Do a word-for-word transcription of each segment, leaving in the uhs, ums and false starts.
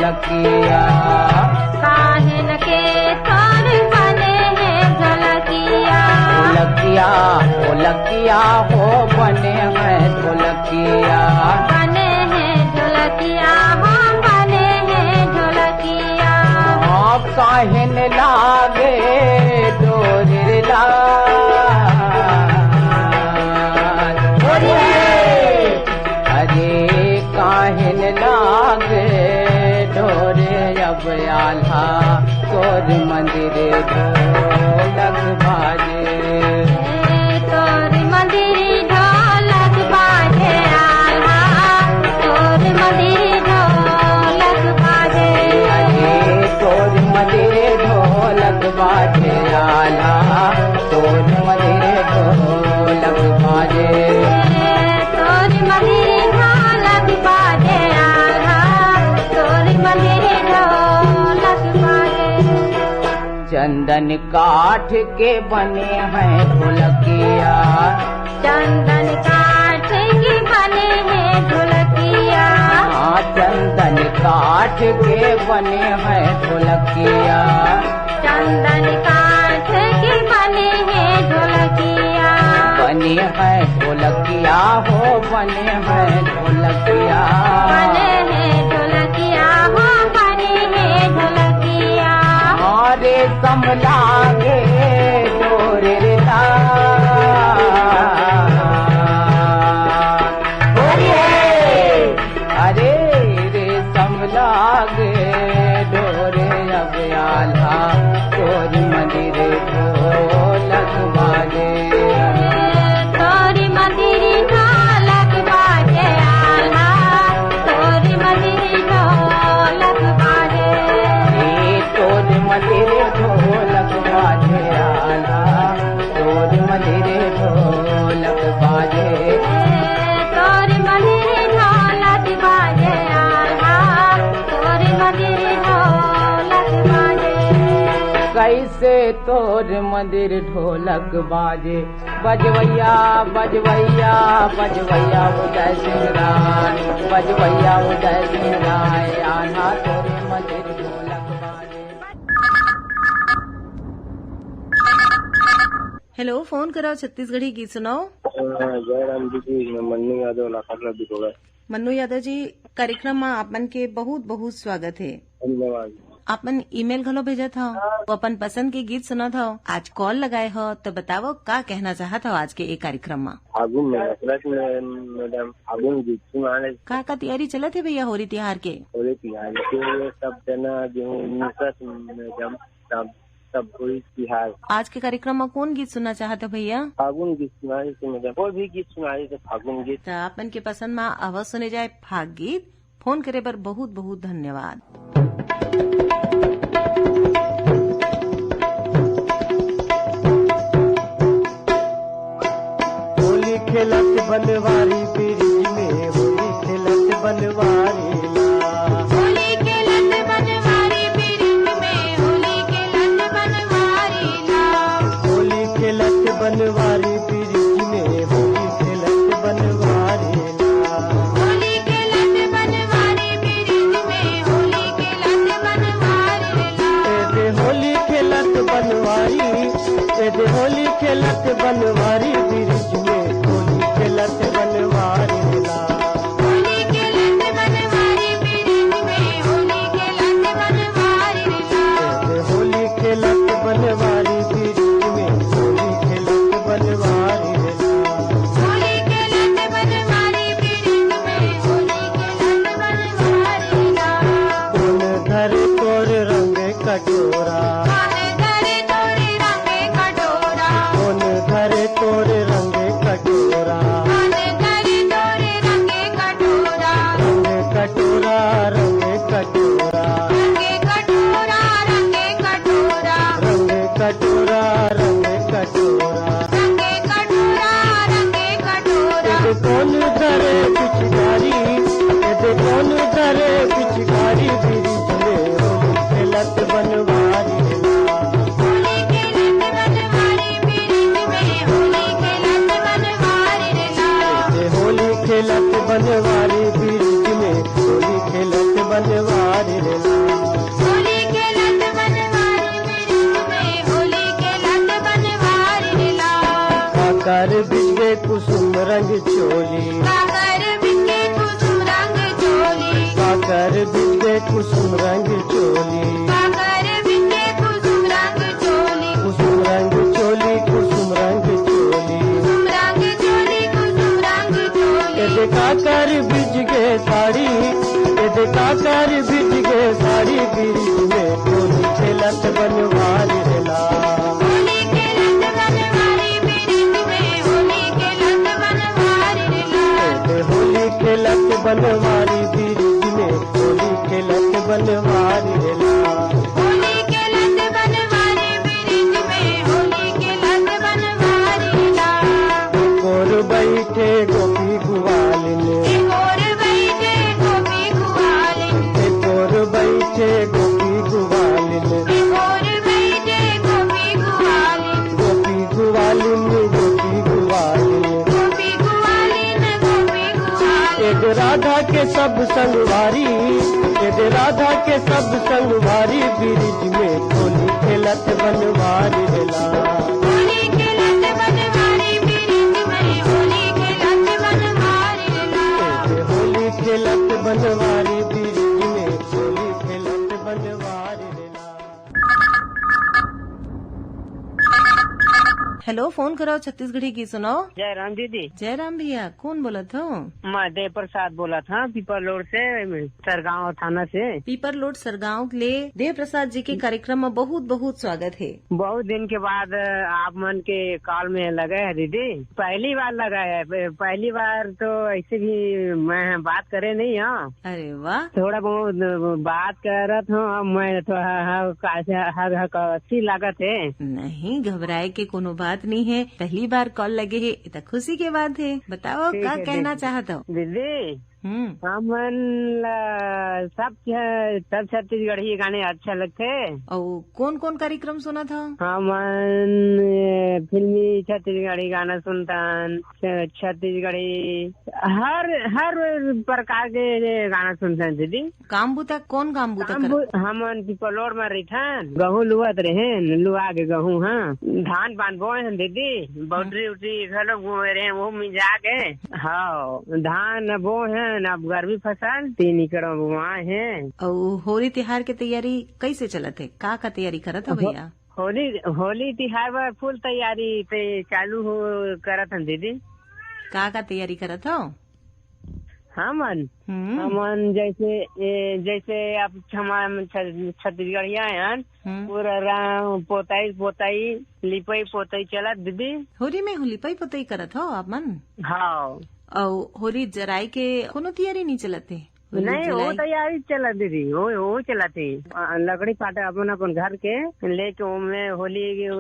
ढोलकिया। काहिन के तोर बने हे ढोलकिया। ढोलकिया, ढोलकिया हो बने हे ढोलकिया। बने हे ढोलकिया हो बने हे ढोलकिया। हाँ, काहिन लागे डोर ला। अरे काहिन लागे डोर अब आल्हा तोर मंदिर ढोलक बाजे। तोर मंदिर ढोलक बाजे आल्हा, तोर मंदिर ढोलक बाजे। अरे तोर मंदिर ढोलक बाजे आल्हा, तोर मंदिर ढोलक बाजे। तोर मंदिर ढोलक बाजे आल्हा, तोर मंदिर ढोलक बाजे। चंदन काठ के बने हे ढोलकिया। चंदन काठ के बने हे ढोलकिया। हाँ, चंदन काठ के बने हे ढोलकिया। चंदन काठ के बने हे ढोलकिया। बने हे ढोलकिया हो, बने हे ढोलकिया। बने हे ढोलकिया हो, बने हे ढोलकिया। अरे रेशम लागे डोर रे ला। अरे रेशम लागे डोर अब आल्हा तोर मंदिर ढोलक बाजे। तोर मंदिर ढोलक बाजे आल्हा, तोर मंदिर ढोलक बाजे। ए तोर मंदिर ढोलक बाजे आल्हा, तोर मंदिर ढोलक बाजे। तोर मंदिर ढोलक बाजे आल्हा, तोर मंदिर ढोलक बाजे। कैसे तोर मंदिर ढोलक बाजे, बजवैया, बजवैया, बजवैया उदय सिंह राय, बजवैया उदय सिंह राय, आना तोरे मंदिर ढोलक बाजे। हेलो, फोन कराओ छत्तीसगढ़ी गीत सुनाओ। हाँ, जय राम जी की, मैं मन्नू यादव, लाखापरा बिटोड़ा। मन्नू यादव जी, कार्यक्रम में आपन के बहुत बहुत स्वागत है। धन्यवाद। आपन ईमेल घलो भेजत हव, अपन पसंद के गीत सुनत हव, आज कॉल लगाए हव, तो बताओ का कहना चाहत हव आज के एक कार्यक्रम में? फागुन में, दशरथ में, मैडम, फागुन गीत सुनाने। का का तैयारी चलत है भैया होली तिहार के? होली तिहार के लिए सब जना गेहूं, मैडम, सब, सब होली तिहार। आज के कार्यक्रम में कौन गीत सुनना चाहत है भैया? फागुन गीत सुनाए तो मैडम, कोई भी गीत सुनाए तो फागुन गीत। तो आपन के पसंद में अवश्य सुने जाए फाग गीत। फोन करे बर बहुत बहुत धन्यवाद। होली खेलत बनवारी ब्रिज में, होली खेलत बनवारी ला। होली खेलत बनवारी ब्रिज में, होली खेलत बनवारी ला। होली खेलत बनवारी ब्रिज में, होली खेलत बनवारी ला। होली खेलत बनवारी ब्रिज में, होली खेलत बनवारी ला। ए दे होली खेलत बनवारी, ए दे होली खेलत बनवारी ब्रिज में, होली खेलत बनवारी ला। होली खेलत बनवारी ब्रिज में, होली खेलत बनवारी ला। ए दे होली खेलत बनवारी ब्रिज में, होली खेलत बनवारी ला। होली खेलत बनवारी ब्रिज में, होली खेलत बनवारी ला। कोन धरे तोर रंग कटोरा। कोन धरे तोर रंग कटोरा। कोन धरे तोर रंग कटोरा। कोन धरे तोर रंग कटोरा। रंग कटोरा, रंग कटोरा। रंग कटोरा, रंग कटोरा। रंग कटोरा, रंग कटोरा। रंग कटोरा, रंग कटोरा। ए दे कोन धरे पिचकारी, ए दे कोन धरे पिचकारी, ब्रिज में होली खेलत बनवारी। काकर बिजगे कुसुम रंग चोली। काकर बिजगे कुसुम रंग चोली। काकर बिजगे कुसुम रंग चोली। काकर बिजगे कुसुम रंग चोली। कुसुम रंग चोली, कुसुम रंग चोली। कुसुम रंग चोली, कुसुम रंग चोली। ए दे काकर बिजगे साड़ी, ए दे काकर बिजगे साड़ी, बिरिज में होली खेलत बनवारी रे ला। होली खेलत बनवारी बिरिज में, होली खेलत बनवारी रे ला। ए दे होली खेलत बनवारी बिरिज में, होली खेलत बनवारी रे ला। होली खेलत बनवारी बिरिज में, होली खेलत बनवारी ला। एक ओर बइठे गोपी गुवालिन। एक ओर बइठे गोपी गुवालिन। एक ओर बइठे गोपी गुवालिन। एक ओर बइठे गोपी गुवालिन। गोपी गुवालिन, गोपी गुवालिन। गोपी गुवालिन, गोपी गुवालिन। एक राधा के सब संगवारी, एक राधा के सब संगवारी, बिरिज में होली खेलत बनवारी रे ला। होली खेलत बनवारी बिरिज में, होली खेलत बनवारी रे ला। ए होली खेलत बनवारी बिरिज में, होली खेलत बनवारी रे ला। हेलो, फोन करव छत्तीसगढ़ी गीत सुनाव। जय राम दीदी। जय राम भैया, कोन बोलत हो? मैं देव प्रसाद बोलत हंव, पीपर लोड से, सरगांव थाना से। पीपर लोड सरगांव ले देव प्रसाद जी के कार्यक्रम में बहुत बहुत स्वागत हे। बहुत दिन के बाद आप मन के कॉल में लगे हे दीदी, पहली बार लगा हे। पहली बार तो ऐसे भी मैं बात करे नहीं हंव। अरे वाह। थोड़ा बहुत बात करत हंव, अब मैं तो ह-, ह-, कासे ह-, ह-, कसी लागत हे। नहीं, घबराए के कोनो बात नहीं हे, पहली बार कॉल लगे हे, ए त खुशी के बात हे। बताओ, ठीक का हे कहना दीदी। चाहत हो? दीदी, हम्म। हमन ला सब छ-, सब छत्तीसगढ़ी गाने अच्छा लगथे। अउ कोन कोन कार्यक्रम सुनत हो? हमन, ए, फिल्मी छत्तीसगढ़ी गाना सुनथन, छ-, छत्तीसगढ़ी हर, हर प्रकार के गाना सुनथन दीदी। काम बूता, कोन काम बूता काम करत? बू-, हमन पीपलोर म रहिथन, गहूं लुवत रहेन, लुवा के गहूं, हां, धान पान बोए हन दीदी, बाउंड्री उड्री घलो बोए रहेन, वो मिंजा के, हां, धान बोए हन, अब गर्मी फसल तीन एकड़ म बोआए हे। अउ होली तिहार के तैयारी कइसे चलत हे? का का तैयारी करत हो हो-, भैया? होली, होली तिहार बर फुल तैयारी ते चालू हो, करत हन दीदी। का का तैयारी करत हो? हमन, हम्म। हमन जैसे, ए, जैसे आप छमा-, छ-, छत्तीसगढ़िया हन, हम्म। पूरा रंग, पोताई, पोताई, लिपई, पोताई चलत दीदी। होली में हो लिपई, पोताई करत हो आप मन? हां। अउ होली जराई के कोनो तैयारी नहीं चलत हे? होली नहीं, वो जराई? तैयारी चलत दीदी, वो, वो चलत हे। अ, लकड़ी फाटा अपन, अपन घर के लेके ओमे होली, अ,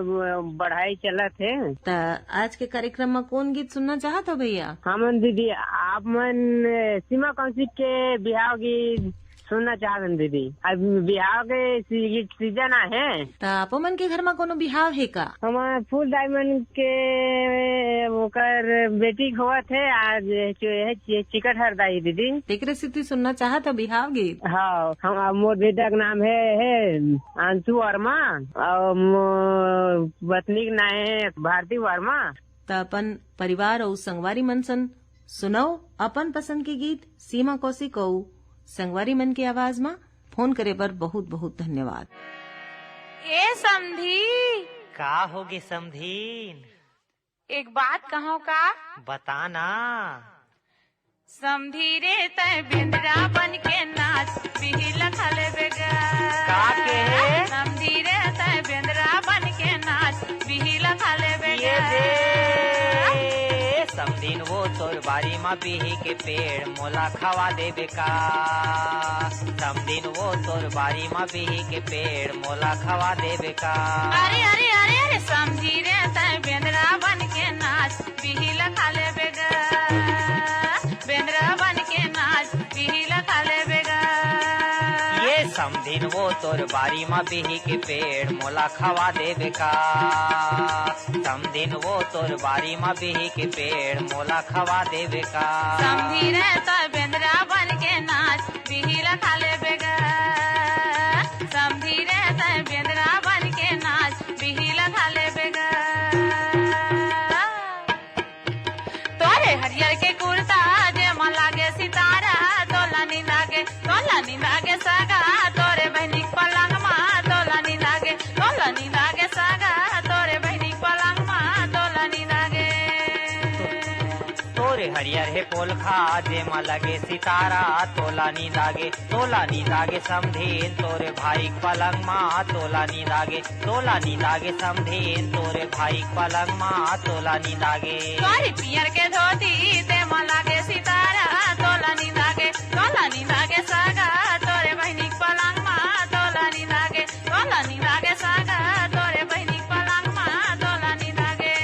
बढ़ाई चलत हे। त आज के कार्यक्रम म कोन गीत सुनना चाहत हो भैया? हमन दीदी, आप मन, अ, सीमा कौशिक के बिहाव गीत सुनना चाहत हन दीदी। अब बिहाव के सी-, सीजन आहे। त आप मन के घर म कोनो बिहाव हे का? हमर फूल दाई मन के, ओकर बेटी के होवत हे आज, ये चि-, ये चिकटहर दाई दीदी। तेकरे सेती सुनना चाहत हो बिहाव गीत? हां, हम, मोर बेटा के नाम हे, हे अंशु वर्मा, अउ मोर पत्नी के नाम हे भारती वर्मा। त अपन परिवार अउ संगवारी मन सन सुनव अपन पसंद के गीत सीमा कौशिक अउ संगवारी मन के आवाज म। फोन करे बर बहुत बहुत धन्यवाद। ए समधी। का होगे समधीन? एक बात कहंव का? बता ना। समधी रे तैं बेंदरा बन के नाच, बिही ल खा लेबे गा। का के? समधी रे तैं बेंदरा बन के नाच, बिही ल खा लेबे ये गा। दे, समधीन वो तोर बारी म बिही के पेड़ मोला खवा देबे का। समधीन वो तोर बारी म बिही के पेड़ मोला खवा देबे का। अरे, अरे, अरे, अरे, समधी रे तैं बेंदरा बन के नाच, बिही ल खा लेबे गा। बेंदरा बन के नाच, बिही ल खा लेबे गा। ये समधीन वो तोर बारी म बिही के पेड़ मोला खवा देबे का। समधीन वो तोर बारी म बिही के पेड़ मोला खवा देबे का। समधी रे तैं बेंदरा बन के नाच, बिही ल खा लेबे गा। समधी रे तैं बेंदरा बन के नाच, बिही ल खा लेबे गा। पियर हे पोलखा जेमा लगे सितारा, तोला नींद आगे, तोला नींद आगे समधीन, तोरे भाई के पलंग मा तोला नींद आगे, तोला नींद आगे समधीन, तोरे भाई के पलंग मा तोला नींद आगे। तोरी पियर के धोती तेमा लगे सितारा, तोला नींद आगे, तोला नींद आगे सागा, तोरे बहिनी के पलंग मा तोला नींद आगे, तोला नींद आगे सागा, तोरे बहिनी के पलंग मा तोला नींद आगे।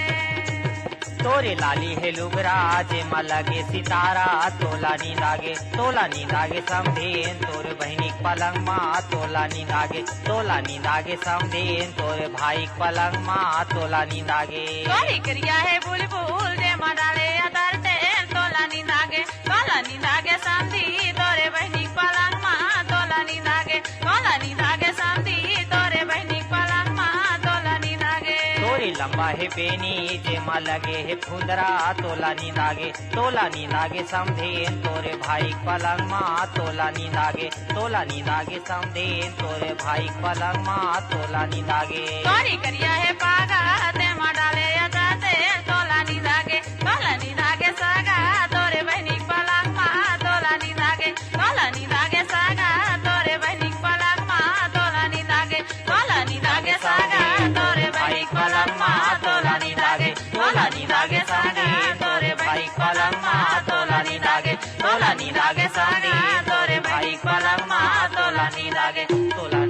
तोरे लाली हे लुगरा जेमा लगे सितारा, तोला नींद आगे, तोला नींद आगे समधीन, तोरे बहिनी के पलंग मा तोला नींद आगे, तोला नींद आगे समधीन, तोरे भाई के पलंग मा तोला नींद आगे। तोरी करिया हे बुलबुल जेमा डाले अदर तेल, तोला नींद आगे, तोला नींद आगे समधी, तोरे बहिनी के पलंग मा तोला नींद आगे, तोला नींद आगे समधी, तोरे बहिनी के पलंग मा तोला नींद आगे। तोरे लंबा हे बेनी जेमा लगे हे फुंदरा, तोला नींद आगे, तोला नींद आगे समधीन, तोरे भाई के पलंग मा तोला नींद आगे, तोला नींद आगे समधीन, तोरे भाई के पलंग मा तोला नींद आगे। तोरी करिया हे पागा तेमा डाले अदर तेल, तोला नींद आगे, तोला नींद आगे सागा, तोरे बहिनी के पलंग मा तोला नींद आगे, तोला नींद आगे सागा, तोरे बहिनी के पलंग मा तोला नींद आगे, तोला नींद आगे सागा, तोरे भाई के पलंग मा तोला नींद आगे, तोला नींद आगे सागा, तोरे भाई के पलंग मा तोला नींद आगे, तोला नींद आगे सागा, तोरे भाई के पलंग मा तोला नींद आगे, तोला।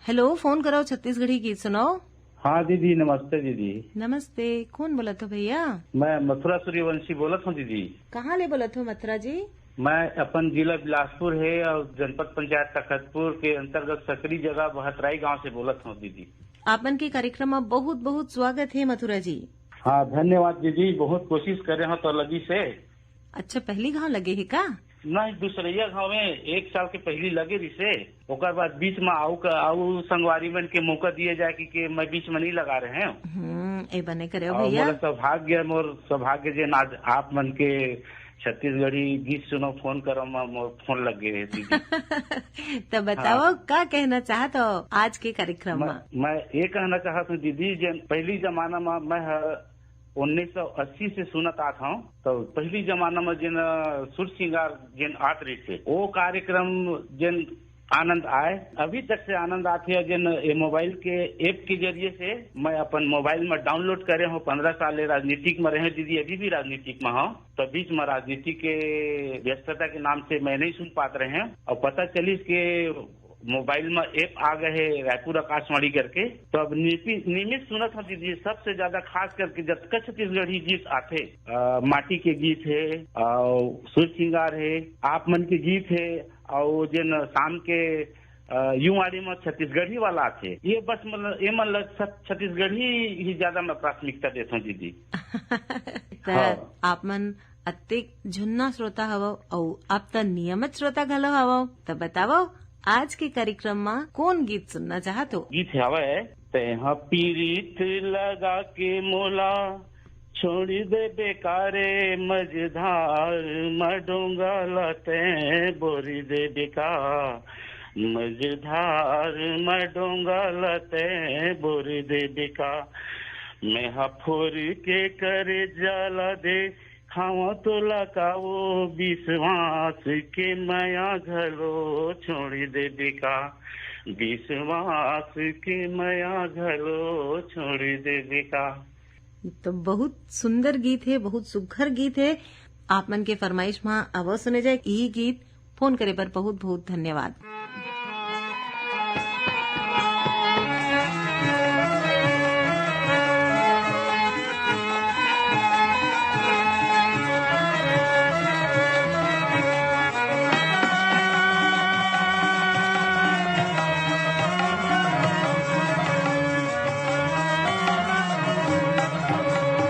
हेलो, फोन कराओ, छत्तीसगढ़ी गीत सुनाओ। हाँ दीदी, नमस्ते दीदी। नमस्ते, कौन बोलत हो भैया? मैं मथुरा सूर्यवंशी बोलत हूँ दीदी। कहाँ ले बोलत हो मथुरा जी? मैं अपन जिला बिलासपुर हे और जनपद पंचायत तखतपुर के अंतर्गत सकरी जगह बहतराई गांव से बोलत हूँ दीदी। आपन के कार्यक्रम में बहुत बहुत स्वागत हे मथुरा जी। हाँ, धन्यवाद दीदी, बहुत कोशिश करे हो तो लगी से। अच्छा, पहली घाव लगे हे का? नहीं, दूसरैया घाव में एक साल के पहली लगे रिसे, ओकर बाद बीच में आऊ का, आऊ संगवारी मन के मौका दिए जाए कि, कि मैं बीच में नहीं लगा रहे हूँ। हम्म, ए बने करे हो और भैया। मोर सौभाग्य, मोर सौभाग्य जे आज आप मन के छत्तीसगढ़ी गीत सुनो फोन करो, मैं मोर फोन लग गए हे दीदी। तो बताओ, हाँ। का कहना चाहत हो आज के कार्यक्रम मैं, में? मैं ये कहना चाहत हूँ दीदी, जे पहली जमाना में मैं ह उन्नीस सौ अस्सी से सुनत आत हूँ, तो पहली जमाना में जेन, अ, सुर सिंगार जेन आत रहिसे, वो कार्यक्रम जेन आनंद आए, अभी तक से आनंद आत हे। जेन ये मोबाइल के ऐप के जरिए से मैं अपन मोबाइल में डाउनलोड करे हूँ। पन्द्रह साल ले राजनीतिक में रहे दीदी, अभी भी राजनीतिक में हूँ, तो बीच में राजनीति के व्यस्तता के नाम से मैं नहीं सुन पात रहे हूँ और पता चलिस के मोबाइल में ऐप आ गए हे रायपुर आकाशवाणी करके, तो अब निपि-, नियमित सुनत हूँ दीदी। सबसे ज्यादा खास करके जतका छत्तीसगढ़ी गीत आथे, अ, माटी के गीत हे, अ, सुर सिंगार हे, आप मन के गीत हे, और जेन शाम के, अ, युवाणी में छत्तीसगढ़ी वाला आथे, ये बस मतलब ये मन ल छत-, छत्तीसगढ़ी ही ज्यादा मैं प्राथमिकता देत हूँ दीदी। त हाँ। आप मन अतेक झुन्ना श्रोता हवव अउ आप त नियमित श्रोता घलो हवव, त बतावव आज के कार्यक्रम म कोन गीत सुनना चाहत हो? गीत हवय, तेहा पीरित लगा के मोला छोड़ी दे बेकारे मझधार म डोंगा ला तैं बोरी दे बेका, मझधार म डोंगा ला तैं बोरी दे बेका। मैं हा फोर के करे जाला दे खावा तोला का वो विश्वास के मया घलो छोड़ देबे का, विश्वास के मया घलो छोड़ देबे का। तो बहुत सुंदर गीत है, बहुत सुघर गीत है। आप मन के फरमाइश मा अवो सुने जाए ई गीत। फोन करे बर बहुत बहुत धन्यवाद।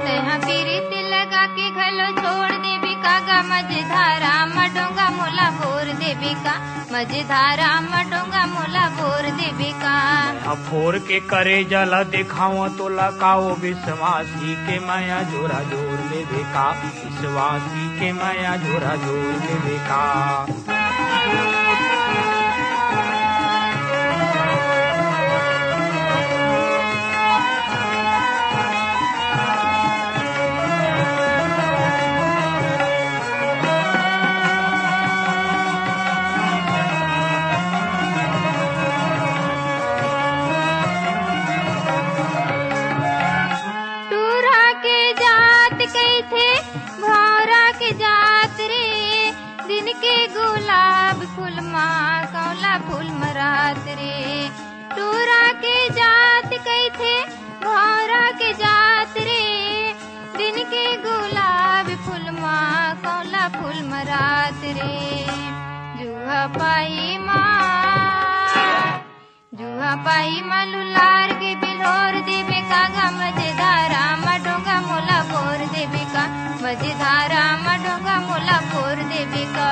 तेहा पीरित लगा के घलो छोड़ देबे का गा, मझधारा म डोंगा मोला बोर देबे का, मझधारा म डोंगा मोला बोर देबे का। मैं ह फोर के करेजा ला देखावं तोला, का ओ विश्वासी के मया झोरा जोर लेबे का, विश्वासी के मया झोरा जोर लेबे का। फूल मा कौला फूल मरात रे, टूरा के जात कहिथे भौरा के जात रे। दिन के गुलाब फूल मा कौला फूल मरात रे। जुहा पाई मा, जुहा पाई मा लुलार के बिलोर देबे का गा मझधारा मा डोंगा मोला बोर देबे का। मझधारा मा डोंगा मोला बोर देबे का।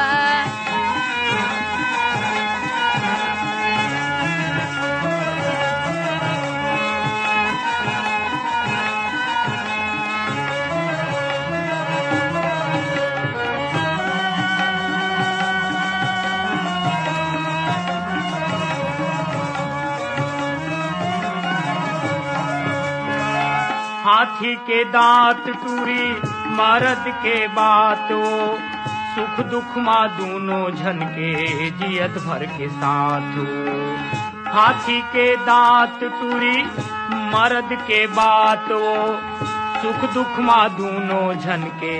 हाथी के दांत टूरी मरद के बात ओ, सुख दुख मा दूनों झन के जियत भर के साथ ओ। हाथी के दांत टूरी मरद के बात ओ, सुख दुख मा दूनों झन के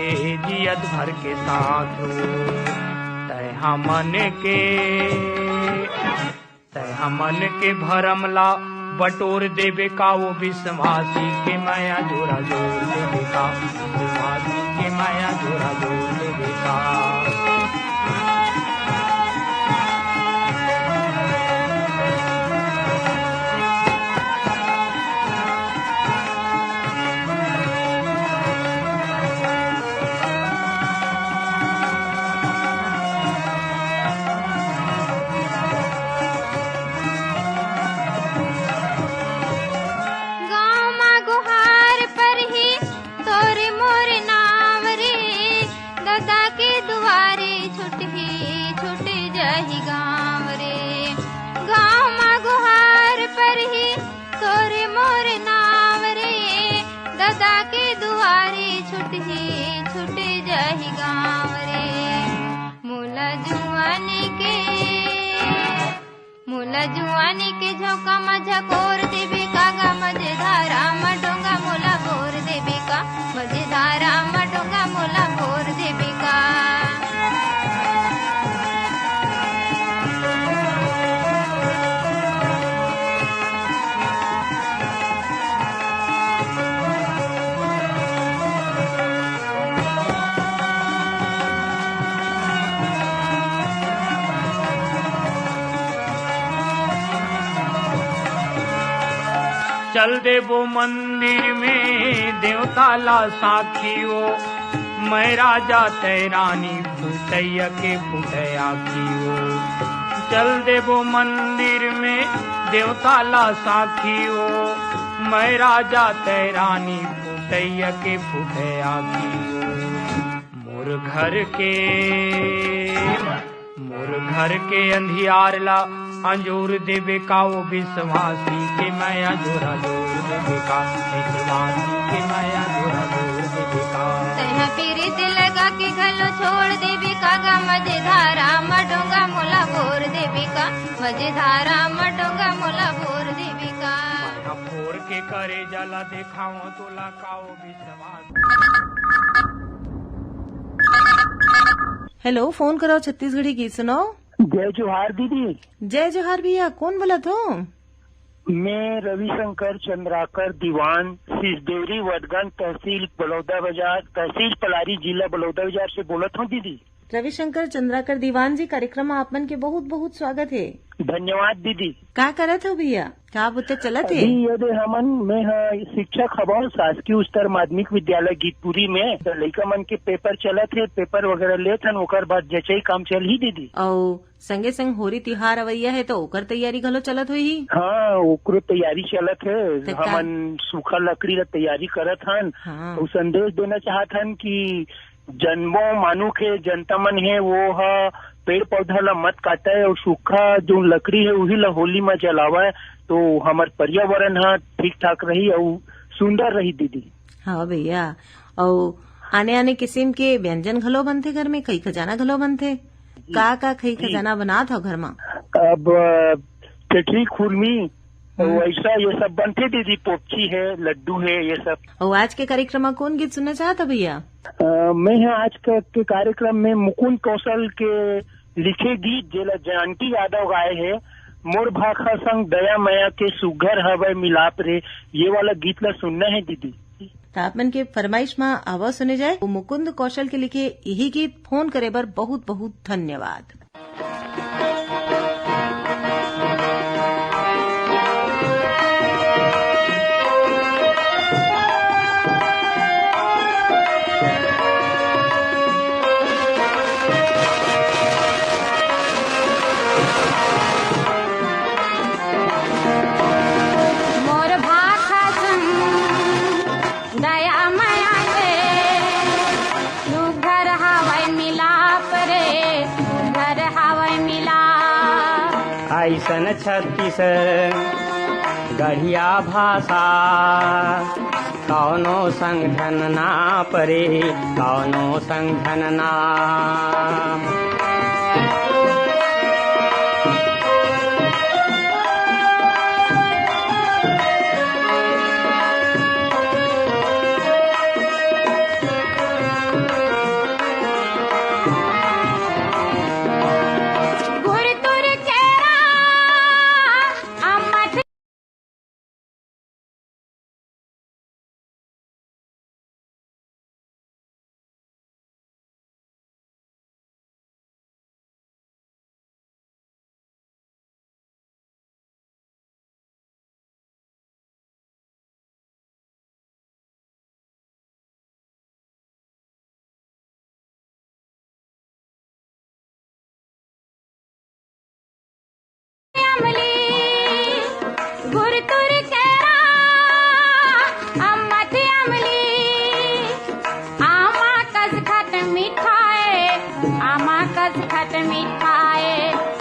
जियत भर के साथ ओ। तय हमन के तय हमन के भरम ला बटोर देबे का, वो विश्वासी के माया जोरा जोर देबे का, विश्वासी के माया जोरा जोर देबे का। गाँव मा गुहार परही तोरे मोरे नाम रे, ददा के दुआरे छुटही छुट जाही गाँव रे। गाँव मा गुहार परही तोरे मोरे नाम रे, ददा के दुआरे छुटही छुट जाही गाँव रे। मोला जुआनी के मोला जुआनी के झोंका म झकोर देबे का गा, मझधारा म डोंगा मोला बोर देबे का, मझधारा म डोंगा मोला बोर देबे का। चल देबो मंदिर में देवता ला साखी ओ, मैं राजा तै रानी फुटैया के फुटै आखी ओ। चल देबो मंदिर में देवता ला साखी ओ, मैं राजा तै रानी फुटैया के फुटै आखी ओ। मोर घर के मोर घर के अंधियार ला अंजोर देबे का, वो विश्वासी के माया जोरा जोर देबे का, विश्वासी के माया जोरा जोर देबे का। तैहा पीरित लगा के घलो छोड़ देबे का गा, मझधारा म डोंगा मोला बोर देबे का, मझधारा म डोंगा मोला बोर देबे का। माया फोर के करेजा ला देखावं तोला का, वो विश्वासी। हेलो, फोन कराओ छत्तीसगढ़ी गीत सुनाओ। जय जोहार दीदी। जय जोहार भैया, कौन बोलत हो? मैं रविशंकर चंद्राकर दीवान, सिसदेवरी वडगंज, तहसील बलौदा बाजार, तहसील पलारी, जिला बलौदा बाजार से बोलत हूँ दीदी। रविशंकर चंद्राकर दीवान जी, कार्यक्रम में आप मन के बहुत बहुत स्वागत है। धन्यवाद दीदी। का करत हो भैया? का बुता चलत हे? अभी ये दे हमन, मैं ह शिक्षक हवं शासकीय उच्चतर माध्यमिक विद्यालय गीतपुरी में। त लइका मन के पेपर चलत हे, पेपर वगैरह लेत हन, ओकर बाद जचई काम चलही दीदी। अउ संगे संग होरी तिहार अवइया हे, त ओकर तैयारी घलो चलत होही? हाँ, ओकरो तैयारी चलत हे। त का? हमन सूखा लकड़ी ला तैयारी करत हन। हाँ। अउ संदेश देना चाहत हन कि जनमो मानुख हे, जनता मन हे, वो ह पेड़ पौधा ला मत काटय अउ सूखा जो लकड़ी हे, उही ला होली म जलावय, तो हमर पर्यावरण ह ठीक ठाक रही अउ सुंदर रही दीदी। हाँ भैया, अउ आने आने किसिम के व्यंजन घलो बनथे घर में, खई खजाना घलो बनथे। का का खई जी। खजाना बनात हो घर म? अब, अ, चटनी खुरमी, हम्म। वैसा ये सब बनथे दीदी, पोपची है, लड्डू है, ये सब। अउ आज के कार्यक्रम में कौन गीत सुनना चाहत हो भैया? अ, मैं ह आज के, के कार्यक्रम में मुकुंद कौशल के लिखे गीत जेला जानकी यादव गाए हे, मोर भाखा संग दया मया के सुघर हवय मिलाप रे, ये वाला गीत ला सुनना हे दीदी। त आप मन के फरमाइश म आवा सुने जाए। वो मुकुंद कौशल के लिखे यही गीत। फोन करे बर बहुत बहुत धन्यवाद। मोर भाखा संग दया मया के सुघर हावय मिलाप रे, सुघर हावय मिलाप। अइसन छत्तीसगढ़िया भाषा कौनो संग झन नाप रे, कौनो संग झन नाप। अमली, गुरतुर केरा, अम्मट अमली, आमा कस खट मिठाए, आमा कस खट मिठाए।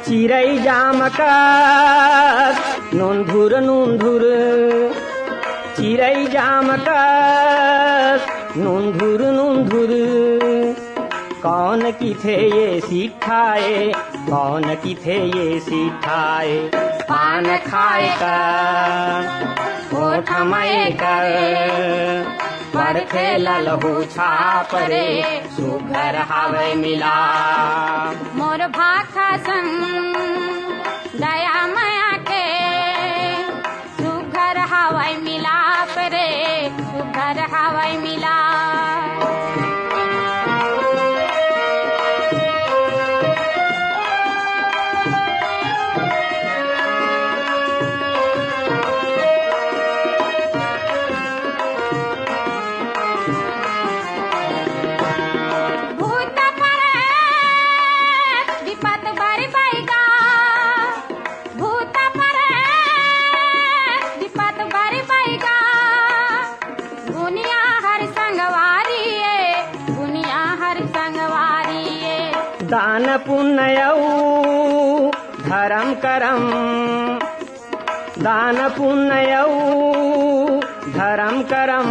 चिरई जाम कस नुंधुर नुंधुर, चिरई जाम कस नुंधुर नुंधुर। कौन किथे ये सिठाए, कौन किथे ये सिठाए। पान खाए कर, होठ मए कर, परखे ललहू छाप रे, सुघर हावय मिला। मोर भाखा संग दया मया के सुघर हावय मिलाप रे, सुघर हावय मिलाप। भूत परेत विपत बरबइगा, भूत परेत विपत बरबइगा, गुनिया हर संगवारी ए, गुनिया हर संगवारी ए। दान पुण्य अउ धरम करम, दान पुण्य अउ धरम करम,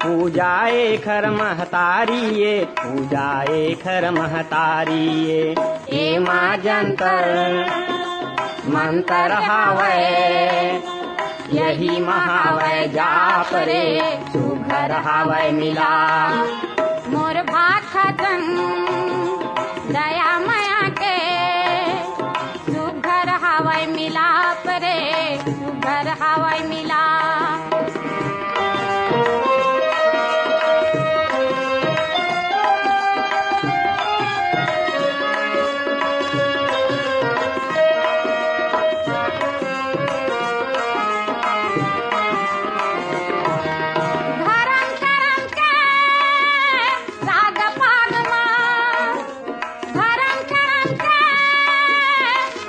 पूजा एखर महतारी ए, पूजा एखर महतारी ए। एमा जंतर मंतर हावय, यही म हावय जाप रे, सुघर हावय मिला। मोर भाखा संग दया मया के सुघर हावय मिलाप रे, सुघर हावय मिलाप। धरम करम के राग फाग मा, धरम करम के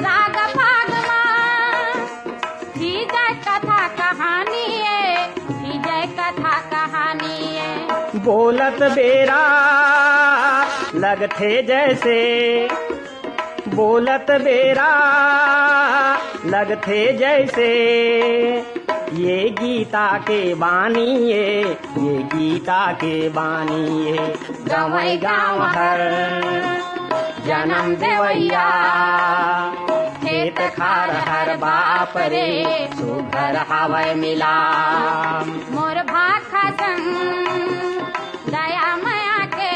राग फाग मा, भीजय कथा कहानी ए, भीजय कथा कहानी ए। बोलत बेरा लगथे जैसे, बोलत बेरा लगथे जैसे, ये गीता के बानी ए, ये गीता के बानी ए। गंवई गांव हर जनम देवइया, खेत खार हर बाप रे, सुघर हावय मिला। मोर भाखा संग दया मया के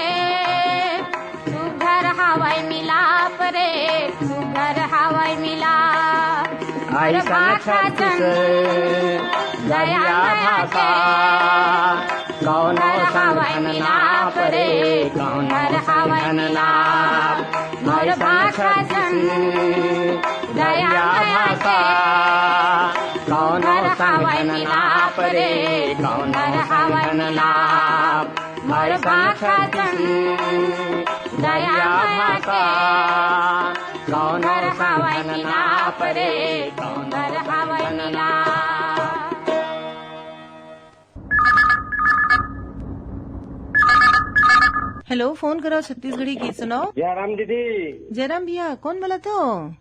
सुघर हावय मिलाप रे, सुघर हवय मिलाप। अइसन छत्तीस गढ़िया भाषा, कौनो संग धन नाप रे, कौनो संग धन नाप। अइसन छत्तीस गढ़िया भाषा, कौनो संग धन नाप रे, कौनो संग धन नाप। अइसन छत्तीस गढ़िया भाषा, कौनो संग धन नाप रे, कौनो संग धन नाप। हेलो, फोन करो छत्तीसगढ़ी गीत सुनाओ। जयराम दीदी। जयराम भैया, कौन बोलत हो?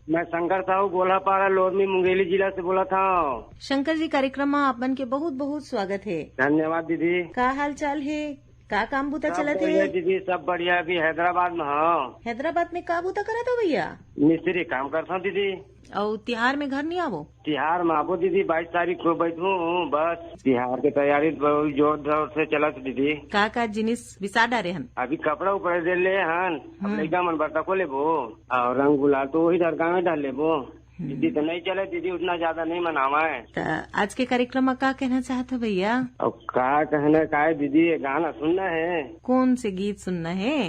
मैं शंकर साहू, गोलापारा, लोरमी, मुंगेली जिला से बोलत हूँ। शंकर जी, कार्यक्रम में आप मन के बहुत बहुत स्वागत है। धन्यवाद दीदी। का हाल चाल है? का काम बूता सब चलत बढ़िया है? दीदी, सब बढ़िया। अभी हैदराबाद में हूँ। हैदराबाद में का बूता करत हो भैया? मिस्त्री काम करता हूँ दीदी। अउ तिहार में घर नहीं आवो? तिहार में आबो दीदी, बाईस तारीख को बैठू हूँ। बस तिहार के तैयारी बहुत जोर शोर से चलत दीदी। का का जिनिस बिसा डारे हन? अभी कपड़ा उपड़ा दे ले हन, अब हम्म। लइका मन बर तको लेबो, और रंग गुलाल तो वही डर गाँव में डाल लेबो। हम्म। दीदी तो नहीं चले दीदी, उतना ज्यादा नहीं मनावा है। त आज के कार्यक्रम में का कहना चाहत हो भैया? अब का कहना का है दीदी, ये गाना सुनना है। कौन से गीत सुनना है?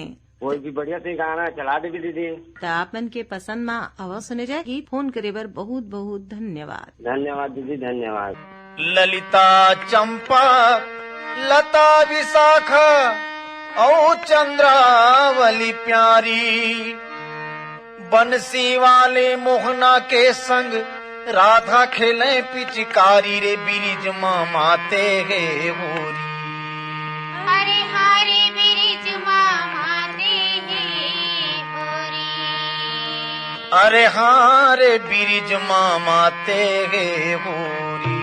कोई भी बढ़िया से गाना चला देबे दीदी। त आप मन के पसंद मा आवा सुने जाए गीत। फोन करे बर बहुत बहुत धन्यवाद। धन्यवाद दीदी, धन्यवाद। ललिता चंपा लता विशाखा अउ चंद्रावली प्यारी, बंसी वाले मोहना के संग राधा खेले पिचकारी रे बिरिज मामा ते हे होरी। अरे हारे बिरिज मामा ते हे होरी। अरे हारे बिरिज मामा ते हे होरी।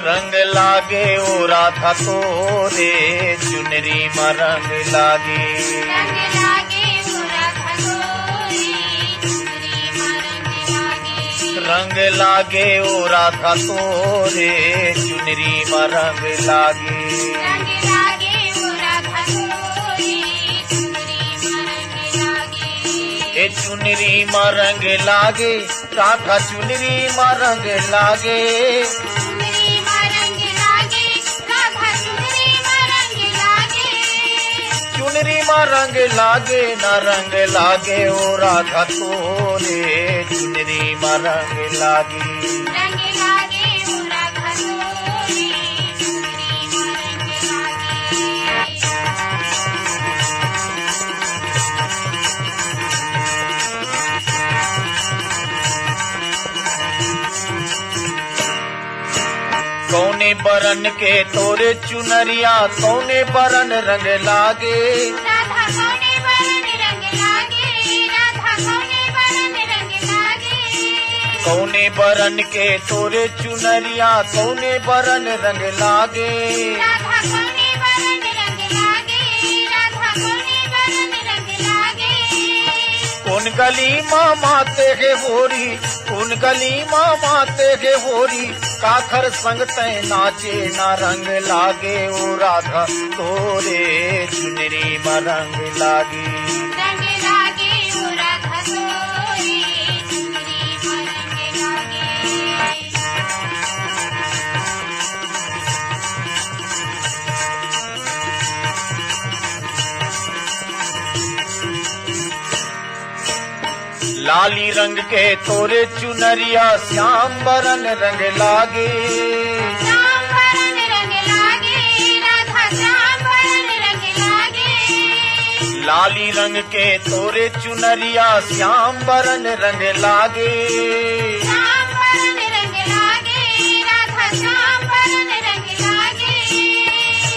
रंग लागे ओ राधा तोरे चुनरी म रंग लागे। रंग लागे ओ राधा तोरे चुनरी म रंग लागे। रंग लागे ओ राधा तोरे चुनरी म रंग लागे। रंग लागे ओ राधा तोरे चुनरी म रंग लागे। ए चुनरी म रंग लागे, राधा चुनरी म रंग लागे। चुनरी म रंग लागे, राधा चुनरी म रंग लागे। चुनरी म रंग लागे, ना रंग लागे ओ राधा तोरे चुनरी म रंग लागे। रंग लागे ओ राधा तोरे चुनरी म रंग लागे। कौने बरन के तोरे चुनरिया, कौने बरन रंग लागे। राधा कौने बरन रंग लागे, राधा कौने बरन रंग लागे। कौने बरन के तोरे चुनरिया, कौने बरन रंग लागे। राधा कौने बरन रंग लागे, राधा कौने बरन रंग लागे। कोन गली मा माते हे होरी, कोन गली मा माते हे होरी, काखर संग तैं नाचे ना रंग लागे ओ राधा तोरे चुनरी म रंग लागे। रंग लागे ओ राधा तोरे चुनरी म रंग लागे। लाली रंग के तोरे चुनरिया श्याम बरन रंग लागे। श्याम बरन रंग लागे, राधा श्याम बरन रंग लागे। लाली रंग के तोरे चुनरिया श्याम बरन रंग लागे। श्याम बरन रंग लागे, राधा श्याम बरन रंग लागे।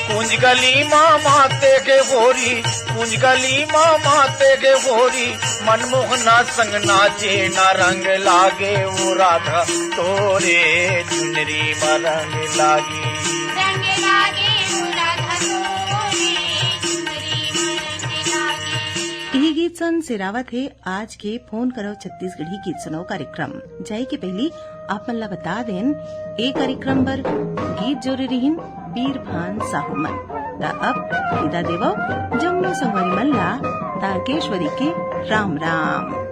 कुंज गली मा माते के होरी, कुंज गली मा माते के होरी, मनमोहना संग नाचे ना रंग लागे ओ राधा तोरे चुनरी म रंग लागे। रंग लागे ओ राधा तोरे चुनरी म रंग लागे। यही गीत सन सिरावत हे आज के फोन करो छत्तीसगढ़ी गीत सुनाओ कार्यक्रम। जाए के पहली आप मन ला बता देन, ए कार्यक्रम बर गीत जोरे रिहिन बीरभान साहू मन। त अब विदा देवो जम्मो संगवारी मन ला तारकेश्वरी के राम राम।